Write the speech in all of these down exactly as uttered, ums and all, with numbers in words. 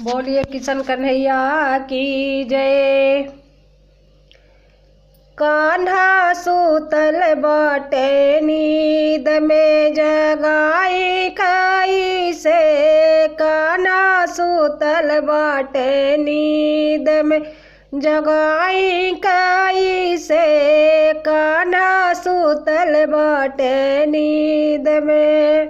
बोलिए किशन कन्हैया की जय। कान्हा सूतल बाटे नींद में, जगाई कइसे। कान्हा सूतल बाटे नींद में, जगाई कइसे। कान्हा सूतल बाटे नींद में।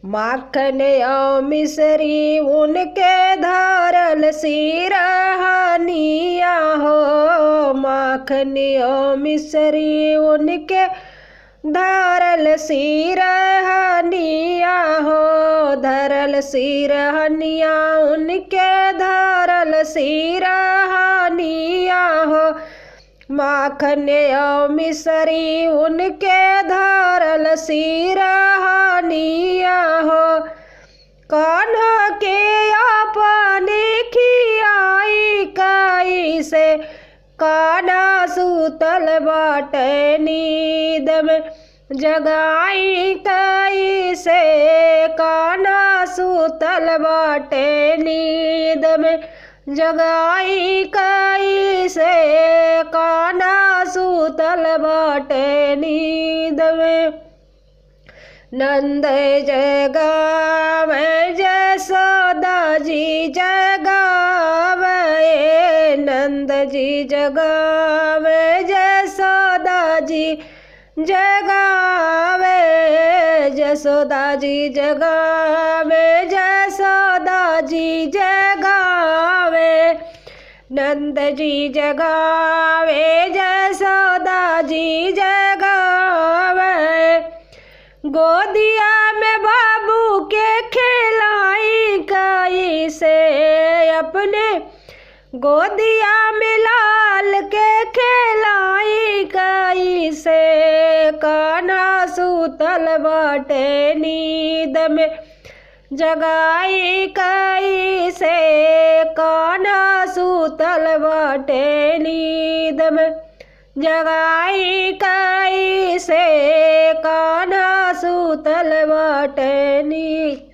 माखन अउ मिसरी उनके धरल सिरहनिया हो। माखन अउ मिसरी उनके धरल सिरहनिया हो। धरल सिरहनिया उनके, धरल सिरहनिया हो। माखन अउ मिसरी उनके धरल सिरहनिया हो। कान्हा के अपने खियाई कइसे। कान्हा सूतल बाटे नींद में, जगाई कइसे। कान्हा सूतल बाटे नींद में, जगाई कइसे। कान्हा सूतल बाटे नींद में। नंद जगावे, जसोदा जी जगावे। नंद जी जगावे, जसोदा जी जगावे। जसोदा जी जगावे, जसोदा जी जगावे। नंद जी जगावे, जसोदा जी जगावे। गोदिया में बाबू के खेलाई कइसे। अपने गोदिया में लाल के खेलाई कइसे। कान्हा सूतल बाटे नींद में, जगाई कइसे। कान्हा सूतल बाटे नींद में, जगाई कइसे। कान्हा सूतल बाटे नींद